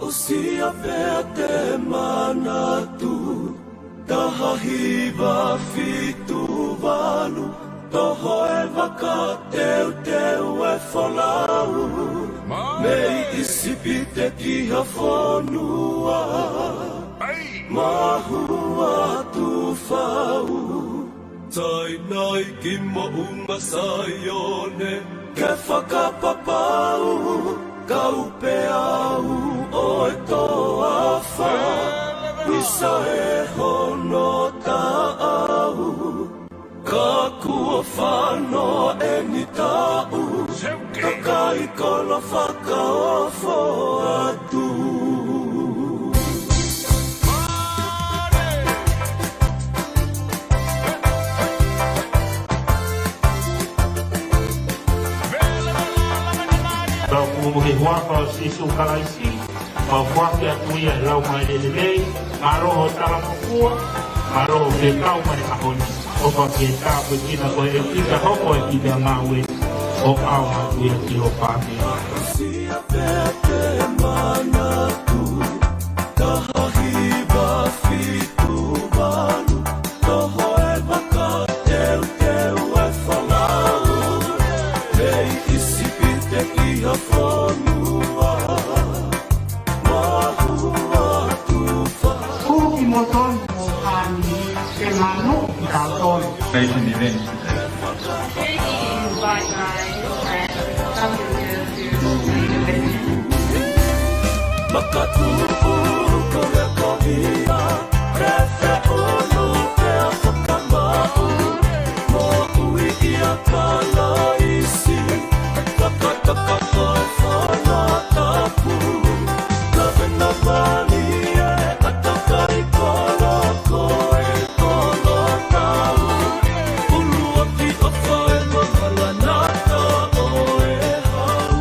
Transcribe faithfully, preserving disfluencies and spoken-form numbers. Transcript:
Siapea te manatu, taha hiva fitu valu, toho e vaka teuteu e folau. Mei ʻIsipite ki ha fonua, mahu atu fau. Tainai ki moʻunga Saione, ke fakapapau, kau pē au ʻo e toafa, ʻisa e hono taʻau, ka kuo fano eni taʻu, kakai kolo fakaofo atu. Tau kumu he huafa ʻo Sīsū Kalaisi, mau foaki atu ia ʻe lau mai lelei, mālō ho talangofua, mālō ke kau mai ʻaho ni. ʻOfa ke tāpuekina koe ʻe kita hoko e kita ngāue ʻo ʻaonga atu ia ki ho fāmili. Siapea te manatu, taha hiva fitu valu, toho e vaka teuteu e folau. Mei ʻIsipite ki ha fonua, mahu atu fau. Kuki mo tonu mo fāmili, ke mano ki tautolu. Thank you, Niven. Thank you, bye bye. Makatuʻu ko le koʻia, ke feʻunu pea fakamaʻu, moʻui ʻia Kalaisi, fakataka ko e fono tapu, lave na vali e ʻatakai kolo ko e kolo tau, ʻuluaki ʻofa e makalangata ʻo e hau.